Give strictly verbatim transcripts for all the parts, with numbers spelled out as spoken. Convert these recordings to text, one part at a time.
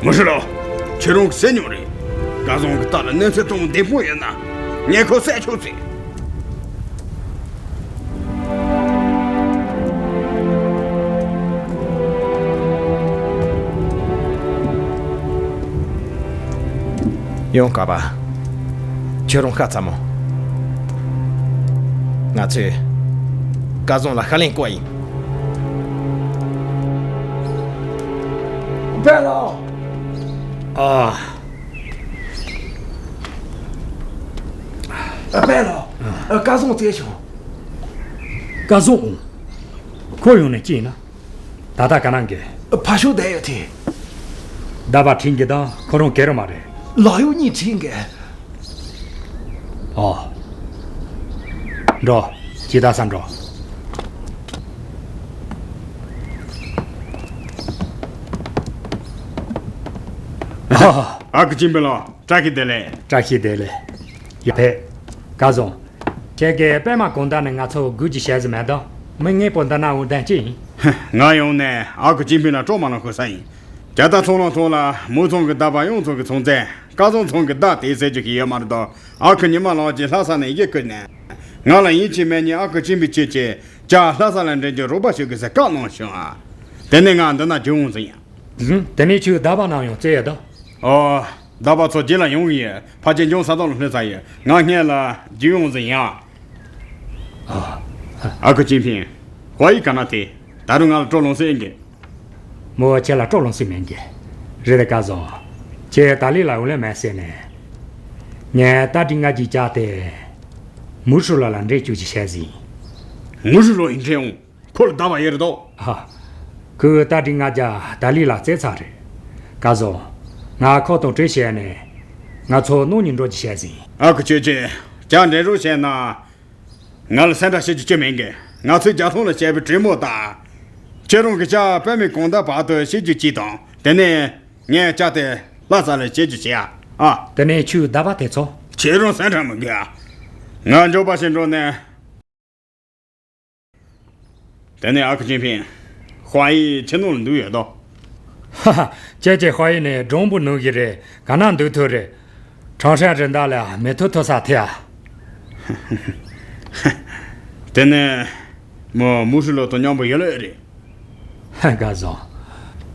མུ་ཧྲི་ལོ། ཁྱེད་རང་གིས་ཟེར་མྱོང་རེད། སྐལ་བཟང་གི་རྟ་ལ་གནོད་འཚེ་གཏོང་བདེ་པོ་ཡོད་ན། ངས་ཁོ་བསད་ཆོག་ཟེར། ཡོང་ཀ་པ། ཁྱོད་རང་ཤ་ཚ་མོ། ང་ཚོས་སྐལ་བཟང་ལ་ཤ་ལན་བསྐོར་ཡིན། པད་ལོ། ཨ། ཨ། པད་ལོ། ཨ། སྐལ་བཟང་བཙལ་བྱུང་། སྐལ་བཟང་། ཁོ་ཡོང་ནས་ཅི་ཡིན་ན། ད་ལྟ་ག་ན་གི། ཕ་ཤོག་བསྡད་ཡོད་དེ། རྟ་པ་ཁྲིད་གི་དང་ཁོ་རང་ག་རེ་མ་རེད། ལག་གཡོག་གཉིས་ཁྲིད་གི། ཨོ། འགྲོ། ཇི་ལྟ་ས་འགྲོ། ཨ། ཨ་ཁུ་ཅིན་པིན་ལགས། བཀྲ་ཤིས་བདེ་ལེགས། བཀྲ་ཤིས་བདེ་ལེགས། ཡ་ཕེ། སྐལ་བཟང་། ཁྱེད་ཀྱིས་པད་མ་གུང་ཐང་ནས་ང་ཚོ་སྒུག་རྒྱུ་བྱས་ཟིན་མེད་དམ། མི་ངན་པོ་འདི་ན་འོང་དོན་ཅི་ཡིན། ཧ། ང་ཡོང་ནས་ཨ་ཁུ་ཅིན་པིན་ལ་སྤྲོ་མ་ལངས་ཤོག་ཟེར་ཡིན། ཇ་རྟ་ཚོང་ལམ་ཐོག་ལ་མུའུ་ཚང་གི་རྟ་པ་གཡང་ཚང་གིས་ཚོང་བཙོང་། སྐལ་བཟང་ཚང་གི་རྟ་དེ་ཟེར་རྒྱུ་ཞིག་ཡོད་མ་རེད་དོ། ཨ་ཁུ་ཉི་མ་ལགས་ཀྱིས་ལྷ་ས་ནས་གཞི་བསྐུལ་ནས། ང་ལ་ཡིན་གཅིག་མིན་གཉིས་ཨ་ཁུ་ཅིན་པིན་ཁྱེད་ཀྱིས་ཇ་ལྷ་ས་ལ་འདྲེན་རྒྱུ་རོགས་པ་ཞུ་དགོས་ཟེར་བཀའ་གནང་བྱུང་ཨ། དེ་ནས་ང་འདི་ན་རྒྱུགས་འོང་ཟིན་ཡིན། ཧུམ། དེ་ནས་ཁྱོད་རྟ་པ་ནང་ཡང་བཙལ་ཡོད་དམ། ཨོ། རྟ་པ་ཚོ་རྗེས་ལ་ཡོང་གི་ཡོད། ཕལ་ཆེར་འཇང་ས་ཐོག་ལ་ལྷོད་ཚར་ཡོད། ང་སྔོན་ལ་རྒྱུགས་འོང་ཟིན་ཡིན་ཨ། ཨ། ཨ་ཁུ་ཅིན་ཕིང་། ཧྭ་ཡི་ག་ན་དེ། ད་རུང་ང་ལ་སྤྲོ་ལངས་སྲིད་ཀྱི། མོ་ཁྱེད་ལ་སྤྲོ་ལངས་སྲིད་མེད་ཀྱི། རེད་དེ་སྐལ་བཟང་། ཁྱེད་ཏཱ་ལི་ལ་འོས་ལེན་མེད་ཟེར་ནས། ངས་རྟ་དྲེལ་ལྔ་བརྒྱ་བརྒྱབ་སྟེ། མུའུ་ཧྲི་ལོ་ལ་འདྲེན་བཅུག་ཅིག་བྱས་ཟིན། མུའུ་ཧྲི་ལོ་ཡིན་འདྲེན་འོང་། ཁོ་ལ་རྟ་པ་ཡོད་རེད་དོ། ཧ། ཁོས་རྟ་དྲེལ་ལྔ་བརྒྱ་ཏཱ་ལི་ལ་བཙལ་ཚར་རེད། སྐལ་བཟང་། ང་ཁོ་དང་གྲོས་བྱས་ནས། ང་ཚོ་གནངས་ཉིན་འགྲོ་རྒྱུ་བྱས་ཟིན། ཨ་ཁུ་ཁྱེད་ཀྱིས་ཇ་འདྲེན་རོགས་བྱས་ན། ང་ལ་སེམས་ཁྲལ་བྱེད་རྒྱུ་ཅི་མེད་གི། ང་ཚོའི་རྒྱལ་ཐང་ལ་བྱས་པའི་དྲེད་མོང་དང་། ཁྱེད་རང་གི་ཇ་པད་མའི་གུང་ཐང་བར་དུ་བྱེད་རྒྱུ་གཅིག་དང་། དེ་ནས་ངས་ཇ་དེ་ལྷ་ས་ལ་བྱེད་རྒྱུ་བྱེད་ཨ། ཨ། དེ་ནས་ཁྱོའི་རྟ་པ་དེ་ཚོ། ཁྱེད་རང་སེམས་ཁྲལ་མི་དགོས་ཨ། ང་མགྱོགས་པ་ཞིག་འགྲོ་ནས། དེ་ནས་ཨ་ཁུ་ཅིན་ཕིང་། ཧྭ་ཡི་ཁྱིམ་ནང་ལ་འདུག་ཡོད་དོ། ཧ་ཧ། ཁྱེད་ཀྱིས་ཧྭ་ཡི་ནས་སྒྲུང་པོ་ནང་བཞིན་རེད། ག་ན་འདུག་ཐུབ་རེད། ཁྲང་ཧྲན་རི་འདབས་ལ་མེ་ཐོག་ཐོག་ས་ཐེ་ཨ། དེ་ནས་མོ་མུའུ་ཧྲི་ལོ་དང་མཉམ་པོ་ཡོད་ལོས་རེད། ཧ། སྐལ་བཟང་།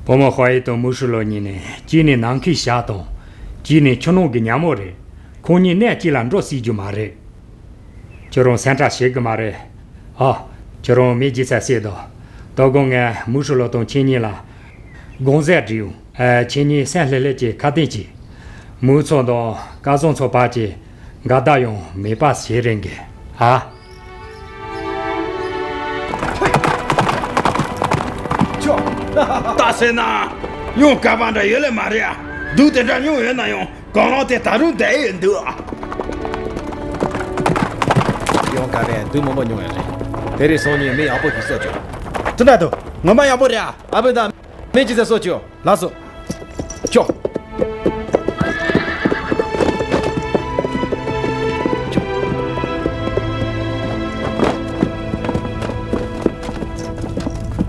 བུ་མོ་ཧྭ་ཡི་དང་མུའུ་ཧྲི་ལོ་གཉིས་ནི་གཅིག་ནི་ནམ་མཁའི་ཞག་དང་། གཅིག་ནི་ཆུ་ནང་གི་ཉ་མོ་རེད། ཁོང་གཉིས་གནས་གཅིག་ལ་འགྲོ་སྲིད་རྒྱུ་མ་རེད། ཁྱོད་རང་སེམས་ཁྲལ་བྱེད་དགོས་མ་རེད། ཨ། ཁྱོད་རང་མི་རྒྱུ་ཚ་སྲིད་དོ། དོ་དགོང་ངས་མུའུ་ཧྲི་ལོ་དང་ཁྱེད་གཉིས་ལ་དགོང་ཟས་སྒྲིག་ཡོང་། ཨ། ཁྱེད་གཉིས་སེམས་ལྷོད་ལྷོད་ཀྱིས་ཁ་གཏད་ཀྱིས། མུའུ་ཚང་དང་སྐལ་བཟང་ཚང་བར་གྱི་འགལ་ཟླ་ཡང་མེད་པ་བྱེད་རན་གི། ཨ། ཁྱོད། རྟ་ཟེར་ན། གཡང་དཀར་པོ་འདྲ་ཡོད་ལེ་མ་རེད་ཨ། སྡུག་དེ་འདྲ་མྱོང་ཡོད་ན་ཡང་གང་རུང་དེ་ད་རུང་བསྡད་ཡོད་འདུག་ཨ། གཡང་དཀར་པོས་སྡུག་མང་པོ་མྱོང་ཡོད་རེད། དེ་རིང་སང་ཉིན་མི་ཡག་པོ་ཞིག་གསོ་བཅུག་དེ་འདྲ་འདུག་ངོ་མ་ཡག་པོ་རེད་ཨ། ཨ་བུ་དང་། མི་ཅི་ཟེར་སོ་ཅོ། ལགས་སོ། ཅོ།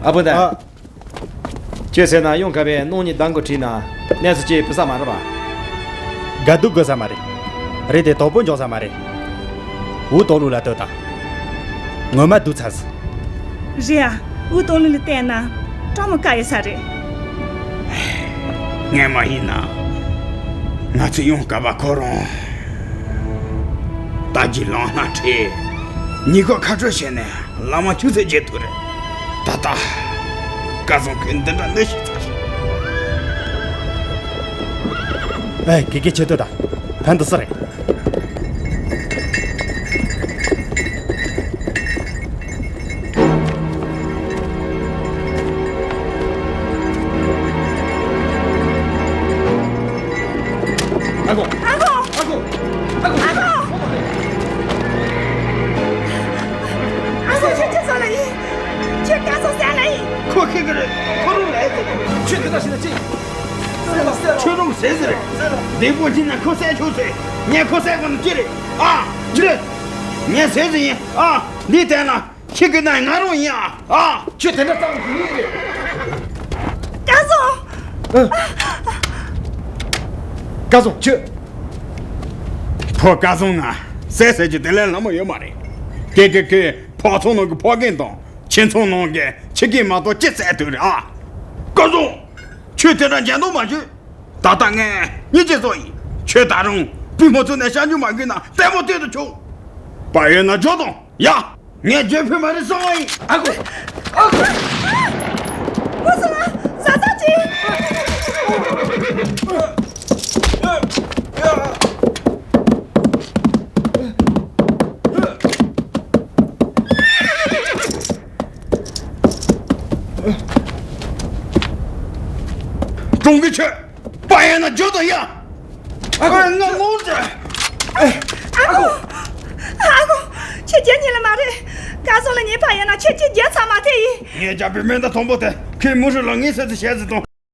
ཨ་བུ་ད། ཨ། ཁྱོད་ཟེར་ན་གཡང་དཀར་པོས་གནངས་ཉིན་གདམ་ག་ཁྲིད་ན་གནས་ཚུལ་ཅིག་ཕུད་ས་མ་རེད་པ། དགའ་སྡུག་དགོས་ས་མ་རེད། རེད་དེ་དོགས་པ་འཇོག་ས་མ་རེད། འུ་དོ་ལུ་ལ་ལྟོས་དང་། ངོ་མ་སྡུག་ཚར་སོང་། རེད་ཨ། འུ་དོ་ལུ་ལ་བལྟས་ན་སྤྲང་མོ་དཀའ་ཡོད་ས་རེད། སྔན་མ་ཡིན་ན། ང་ཚོས་གཡང་དཀར་པོ་ཁོ་རང་རྟ་རྒྱུག་ལམ་སྣ་ཁྲིད། ཉེན་ཁ་ཁ་སྤྲོད་བྱས་ནས་ལམ་མ་ཆུ་ཚོད་བརྒྱད་ཐུག་རེད། ད་ལྟ། སྐལ་བཟང་ཁོས་འདི་འདྲ་གནོད་ཤེས་ཚར་སོང་། ཨེ། གེ་གེ་ཁྱེད་ལྟོས་དང་། ཕན་དུ་སུ་རེད། ཨ་ཁུ། ཨ་ཁུ། ཨ་ཁུ། ཨ་ཁུ། ཨ་ཁུ། ཨ་ཁུ་ཁྱོད་ཅི་བཟོ་ལ་ཡིན། ཁྱོད་སྐལ་བཟང་བསད་ལ་ཡིན། ཁོ་ཤི་གི་རེད། ཁོ་རང་ལ་ཡིན། ཁྱོད་འདི་འདྲ་བྱས་ན་ཅི། ཁྱོད་རང་བསད་ཟེར་རེད། བདེ་པོ་ཅི་ན་ཁོ་བསད་ཆོག་ཟེར། ངས་ཁོ་བསད་པ་ནི་ཅི་རེད། ཨ། ཅི་རེད། ངས་ཟེར་ཟེར་ཡིན། ཨ། འདི་བལྟས་ན། ཁྱི་གི་ན་ང་རང་ཡིན་ཨ། ཨ། ཁྱོད་དེ་འདྲ་བཏང་གི་ཡིན་རེད། སྐལ་བཟང་། ཨ། སྐལ་བཟང་ཁྱོད། ཕོ་སྐལ་བཟང་ན་ཟས་ཟས་ཀྱི་དེ་ལས་ལ་མོ་ཡོད་མ་རེད། ཀེ་ཀེ་ཀེ་ཕོ་ཚོང་ནང་གི་ཕོ་རྒན་དང་ཁྱིམ་ཚང་ནང་གི་ཁྱི་རྒན་མ་གཏོགས་ཅི་ཟས་དུས་རེད་ཨ། སྐལ་བཟང་། ཁྱོད་དེ་འདྲ་འཇོན་མདོག་མ་བྱོས། ད་ལྟ་ངས་སྙིང་རྗེ་བཟོ་ཡིན། ཁྱོད་ད་རུང་བུ་མོ་ཚོ་ནས་ཤ་འཇུ་མ་དགོས་ན་ལྟད་མོ་ལྟོས་དུ་ཆོག་པ་ཡོད་ན་འཇོག་དང་ཡ། ངས་བརྗོད་ཕོད་མ་རེད་སོང་བ་ཡིན། ཨ་ཁུ། ཨ་ཁུ། མོ་སོང་ང་། བཟའ་ཚང་ཅིག་ཀྲུང་གི་ཆོས། པ་ཡན་ན་ཇོ་དང་ཡ། ཨ་ཁུ་ང་ངོ་ཟེར། ཨ་ཁུ། ཨ་ཁུ། ཁྱེད་རྒྱལ་ཉིད་ལ་མ་རེད། སྐལ་བཟང་ལ་ཉེས་པ་ཡིན་ན་ཁྱེད་ཀྱིས་རྒྱལ་ཚ་མ་ཐེ་ཡིན། ངས་རྒྱལ་པོའི་མེ་མདའ་དང་པོ་དེ་ཁོས་མུ་ཧྲི་ལ་ངའི་སེམས་སུ་བྱས་ཟིན་དང་